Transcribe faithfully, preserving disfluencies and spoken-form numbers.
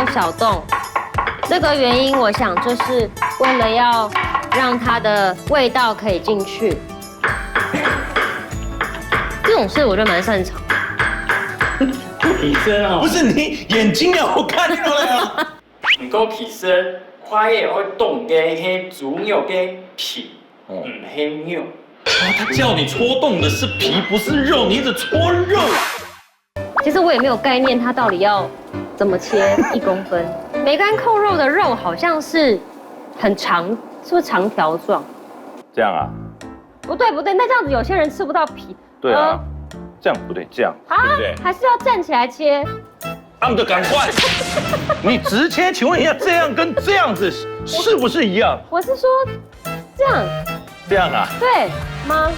小洞。这个原因，我想就是为了要让它的味道可以进去。这种事我就蛮擅长。你真哦不。是你眼睛要我看出来啊！毋过其实，花叶会冻个係猪肉个皮，哦毋係肉。他叫你戳洞的是皮，不是肉，你一直戳肉。其实我也没有概念，它到底要怎么切一公分。梅干扣肉的肉好像是很长，是不是长条状？这样啊？不对不对，那这样子有些人吃不到皮。对啊，这样不对，这样啊，对不对？还是要站起来切？他们就赶快，你直切，请问一下，这样跟这样子是不是一样？我是说这样这样啊？对吗？